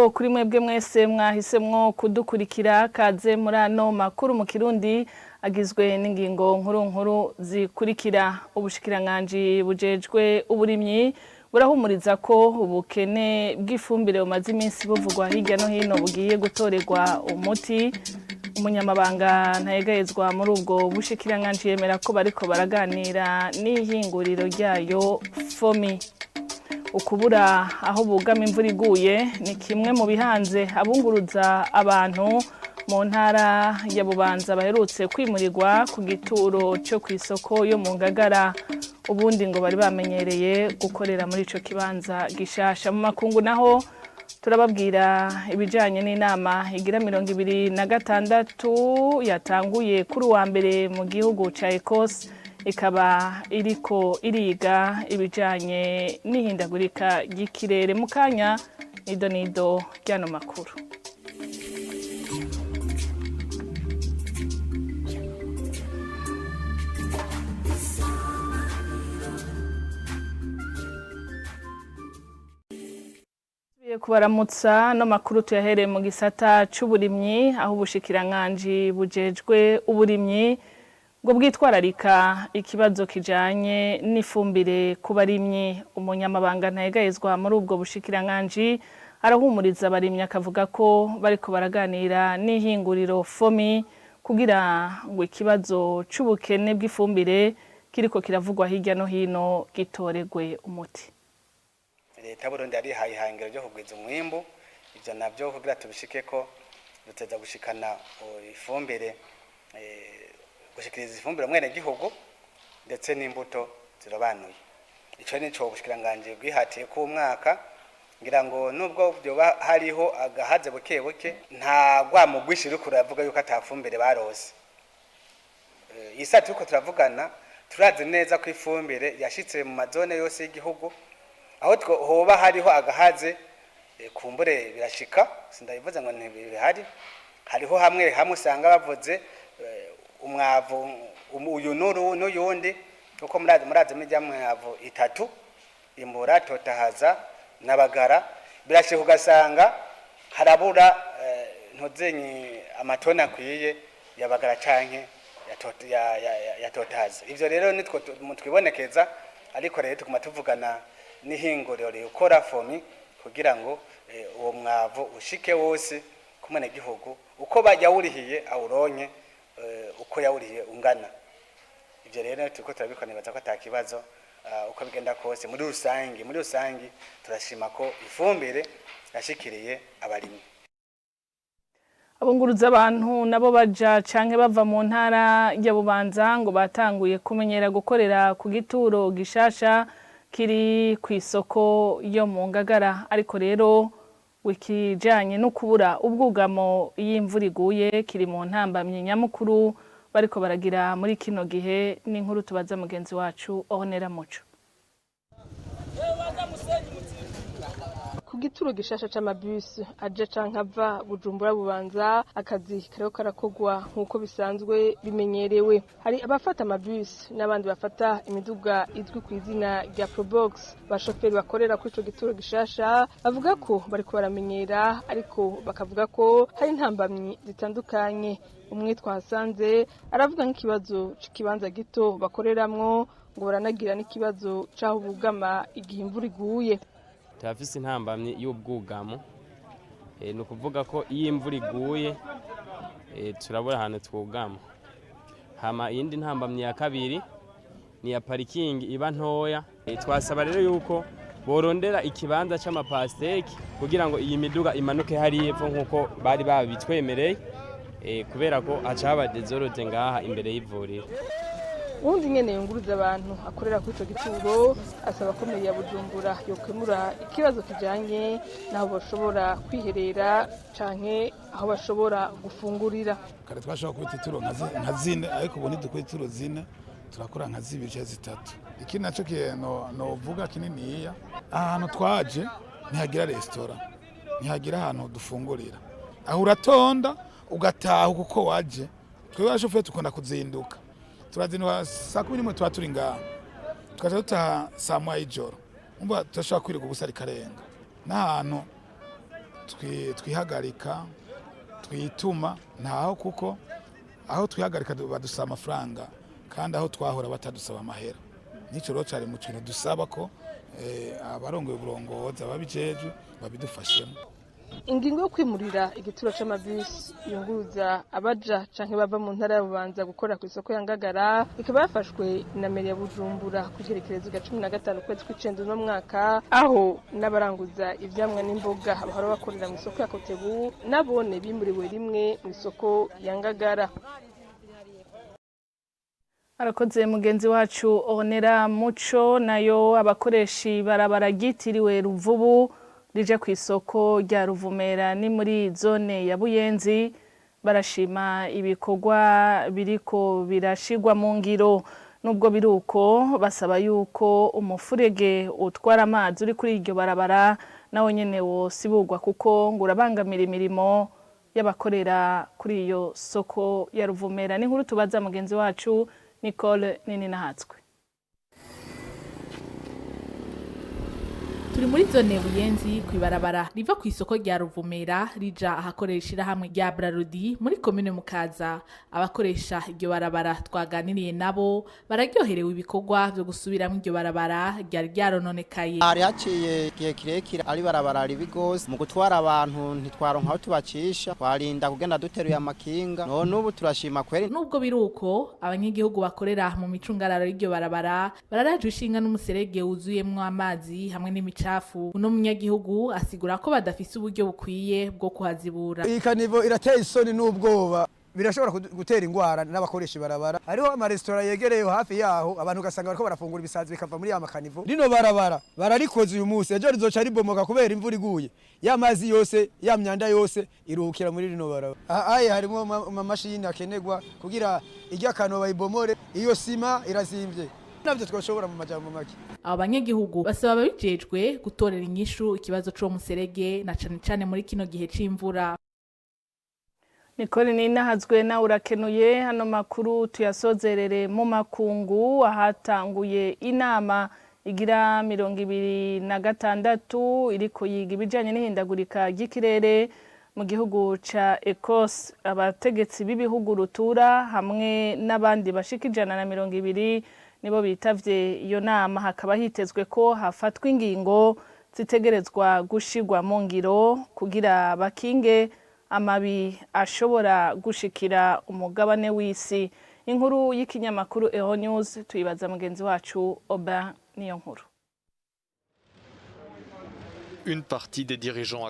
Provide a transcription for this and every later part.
Amahoro kuri mwebwe mwese mwahisemwo kudukurikira. Kaze muri ano makuru mu Kirundi agizwe n'ingingo nkuru nkuru zikurikira: Ubushikiranganji bujejwe uburimyi burahumuriza ko ubukene bw'ifumbire bumaze iminsi buvugwa hirya no hino bugiye gutorerwa umuti. Umunyamabanga ntayegayezwa muri ubwo bushikiranganji yemera ko bariko baraganira n'ihinguriro ryayo FOMI. Ukubura aho bugama imvura iguye ni kimwe mu bihanze abunguruza abantu mu ntara ya Bubanza baherutse kwimurirwa ku gituro cyo kw'isoko yo mu Ngagara. Ubundi ngo bari bamenyereye gukorera muri ico kibanza gishasha. Mu makungu naho turababwira ibijanye n'inama igira 26 yatanguye kuri uwa mbere mu gihugu ca Ecosse, ikaba iriko iriga ibijanye n'ihindagurika ry'ikirere. Mu kanya nido nido ry'ano makuru. Kubaramutsa no makuru tuyahereye mu gisata c'uburimyi, aho ubushikiranganji bujejwe uburimyi ngo bwitwararika ikibazo kijanye n'ifumbire ku barimyi. Umunyamabanga ntayegayezwa muri ubwo bushikiranganji arahumuriza abarimyi, akavuga ko bariko baraganira n'ihinguriro FOMI kugira ngo ikibazo c'ubukene bw'ifumbire kiriko kiravugwa hirya no hino gitoregwe umuti. Leta Burundi yarihaye ihangiro ryo kugwiza umwimbu. Ivyo navyo kugira tubishikeko duteza gushikana ifumbire, gushikiriza ifumbire mwene gihugu ndetse n'imbuto zirobanuye. Ico nico ubushikiranganji bwihatiye ku mwaka, ngira ngo nubwo vyoba hariho agahaze buke buke, nta rwamo rwinshi ruriko ruravuga yuko atafumbire barose. Isa turiko turavugana, turazi neza ko ifumbire yashitse mu mazone yose y'igihugu. Aho hoba hariho agahaze, kumbure birashika, sindabivuze ngo ntibihari. Hariho hamwe hamwe usanga bavuze umwavu uyu nuru n'uyundi, kuko murazi mirya mwavu itatu: Imbura, Totahaza n'Abagara. Birashika ugasanga harabura ntuzenyi amatoni akwiye yabagara canke ya Totahaza. Ivyo rero nitwo twibonekeza, ariko rero tuguma tuvugana n'ihinguriro rikora FOMI kugira ngo uwo mwavu ushike wose ku gihugu, uko yawurihiye awuronke uko yawurihiye ungana. Ivyo rero turiko turabikora, nibaza ko ata kibazo. Uko bigenda kose, muri rusangi turashima ko ifumbire yashikiriye abarimyi. Abunguruza abantu nabo baja canke bava mu ntara ya Bubanza ngo batanguye kumenyera gukorera ku gituro gishasha kiri kw'isoko yo mu Ngagara. Ariko rero ikijanye no kubura ubwugamo iyo imvura iguye kiri mu ntambamyi nyamukuru bariko baragira muri kino gihe. N'inkuru tubaza mugenzi wacu Ornella Muco. Ku gituro gishasha c'amabisi aja canke ava Bujumbura Bubanza, akazi kariko karakogwa nk'uko bisanzwe bimenyerewe. Hari abafata amabisi n'abandi bafata imiduga izwi ku izina rya Probox. Abashoferi bakorera kuri ico gituro gishasha bavuga ko bariko baramenyera, ariko bakavuga ko hari intambamyi zitandukanye. Umwe twahasanze aravuga nk'ikibazo c'ikibanza gito bakoreramwo, ngo baranagira n'ikibazo c'aho bugama igihe imvura iguye. Turafise intambamyi y'ubwugamo, ni ukuvuga ko iyo imvura iguye turabura ahantu twugama. Hama iyindi ntambamyi ya kabiri ni ya parikingi iba ntoya. Twasaba rero yuko borondera ikibanza c'amapasiteki kugira ngo iyi miduga imanuke hariya epfo nk'uko bari babitwemereye, kubera ko haca haba désordre ngaha imbere y'ivuriro. Uwundi nyene yunguruza abantu akorera kuri ico gituro asaba ko mairie ya Bujumbura yokemura ikibazo kijanye n'aho bashobora kwiherera canke aho bashobora gufungurira. Kare twashobora kubita ituro nka zine, ariko ubu ntidukora ituro zine, turakora nka zibiri cyangwa zitatu. Ikindi naco novuga kininiya, ahantu twaje ntihagira resitora, ntihagira ahantu dufungurira. Aho uratonda ugataha kuko waje. Twebwe abashoferi dukunda kuzinduka, turazinduka saa 11 tuba turi ngaha, tukaca dutaha saa 1 y'ijoro. Umva, turashobora kwirirwa ubusa rikarenga n'ahantu. twihagarika twituma ntaho, kuko aho twihagarika badusaba amafaranga kandi aho twahora batadusaba amahera. Nico rero cari mu kintu dusaba ko abarongoye uburongozi ababijejwe babidufashemo. Ingingo yo kwimurira igituro c'amabisi yunguruza abaja canke bava mu ntara ya Bubanza gukora ku isoko ya Ngagara ikaba yafashwe na meri ya Bujumbura ku igerekerezo rya 15 ukwezi kw'icenda uno mwaka, aho n'abaranguza ivyamwa n'imboga bahora bakorera mu isoko ya Kotebu nabone bimuriwe rimwe mu isoko ya Ngagara. Arakoze mugenzi wacu Onera Muco. Nayo abakoresha ibarabara ryitiriwe Ruvubu rije ku isoko rya Ruvumera ni muri zone ya Buyenzi barashima ibikorwa biriko birashigwa mu ngiro. Nubwo biruko, basaba yuko umufurege utwara amazi uri kuri iryo barabara nawo nyene wosibugwa, kuko ngo urabangamira imirimo y'abakorera kuri iyo soko ya Ruvumera. N'inkuru tubaza mugenzi wacu Nicole Nininahatswe. Turi muri zone Buyenzi, kw'ibarabara riva ku isoko rya Ruvumera rija ahakorera ishirahamwe rya Brarudi muri komine Mukaza. Abakoresha iryo barabara twaganiriye nabo bararyoherewe ibikorwa vyo gusubiramwo iryo barabara ryari ryarononekaye. Hari haciye igihe kirekire ari barabara ribi gose mu gutwara abantu, ntitwaronka aho tubacisha, twarinda kugenda duteruye amakinga. None ubu turashima kweri. Nubwo biruko, abanyagihugu bakorera mu micungararo y'iryo barabara bararajwe ishinga n'umuserege wuzuyemwo amazi hamwe n'imicafu. Uno munyagihugu asigura ko badafise uburyo bukwiye bwo kuhazibura. Iyi caniveau irateye isoni n'ubwoba, birashobora gutera ingwara n'abakoresha ibarabara. Hariho amaresitora yegereye hafi yaho, abantu ugasanga bariko barafungura ibisazi bikava muri ya ma caniveaux. Rino barabara bararikoze uyu munsi, ejo rizoca ribomoka kubera imvura iguye, ya mazi yose, ya myanda yose iruhukira muri rino barabara. Aye, harimo amamashini akenerwa kugira irya kano bayibomore. Iyo sima irazimvye, navyo twashobora mu majambo make. Abo banyagihugu basaba ababijejwe gutorera inyishu ikibazo c'uwo muserege, na cane cane muri kino gihe c'imvura. Nicole Ninahazwe, nawe urakenuye. Hano makuru tuyasozerere mu makungu, ahatanguye inama igira 26 iriko yiga ibijanye n'ihindagurika ry'ikirere mu gihugu ca Ecosse. Abategetsi b'ibihugu rutura hamwe n'abandi bashika 120 nibo bitavye iyo nama. Hakaba hitezwe ko hafatwa ingingo zitegerezwa gushirwa mu ngiro kugira bakinge amabi ashobora gushikira umugabane w'isi. Inkuru y'ikinyamakuru Euronews tuyibaza mugenzi wacu Oba niyo nkuru.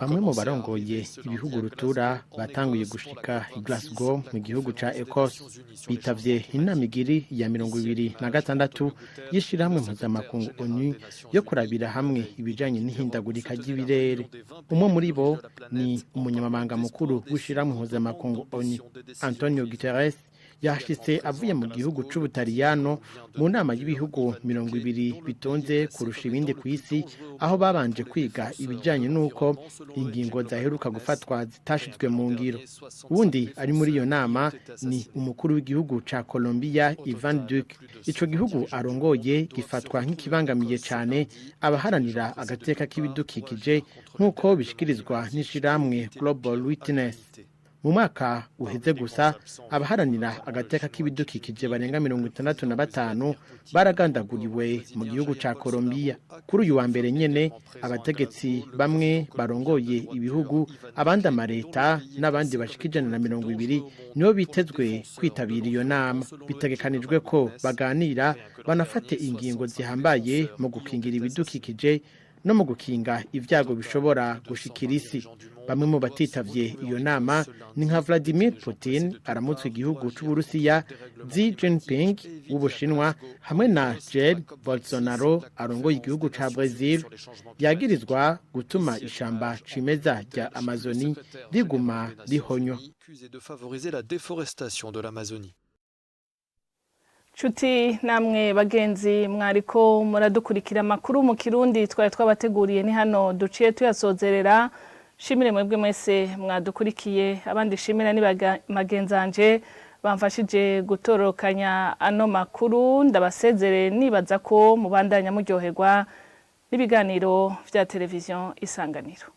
Bamwe mu barongoye ibihugu rutura batanguye gushika i Glasgow mu gihugu ca Ecosse, bitavye inama igiri ya 26 y'ishirahamwe mpuzamakungu ONU yo kurabira hamwe ibijanye n'ihindagurika ry'ibirere. Umwe muri bo ni umunyamabanga mukuru w'ishirahamwe mpuzamakungu ONU, Antonio Guterres, yashitse avuye mu gihugu c'Ubutaliyano mu nama y'ibihugu 20 bitunze kurusha ibindi ku isi, aho babanje kwiga ibijanye n'uko ingingo zaheruka gufatwa zitashizwe mu ngiro. Uwundi ari muri iyo nama ni umukuru w'igihugu ca Colombia, Ivan Duque. Ico gihugu arongoye gifatwa nk'ikibangamiye cane abaharanira agateka k'ibidukikije, nk'uko bishikirizwa n'ishirahamwe Global Witness. Mu mwaka uheze gusa, abaharanira agateka k'ibidukikije barenga 65 baragandaguriwe mu gihugu ca Colombia. Kuri uyu wa mbere nyene, abategetsi bamwe barongoye ibihugu, abandi amareta n'abandi bashika 120 nibo bitezwe kwitabira iyo nama. Bitegekanijwe ko baganira banafate ingingo zihambaye mu gukingira ibidukikije no mu gukinga ibyago bishobora gushikira isi. Bamwe mu batitavye iyo nama ni nka Vladimir Putin aramutswe igihugu c'Uburusiya, Xi Jinping w'Ubushinwa hamwe na Jair Bolsonaro arongoye igihugu ca Brazil, yagirizwa gutuma ishamba cimeza rya Amazoni riguma rihonywa. De favoriser la déforestation de l'Amazonie. Nshuti namwe bagenzi mwariko muradukurikira, amakuru mu Kirundi twari twabateguriye ni hano duciye tuyasozerera. Shimire mwebwe mwese mwadukurikiye. Abandi shimira ni bagenzanje bamfashije gutorokanya ano makuru. Ndabasezere nibaza ko mubandanya muryoherwa n'ibiganiro vya televiziyo Isanganiro.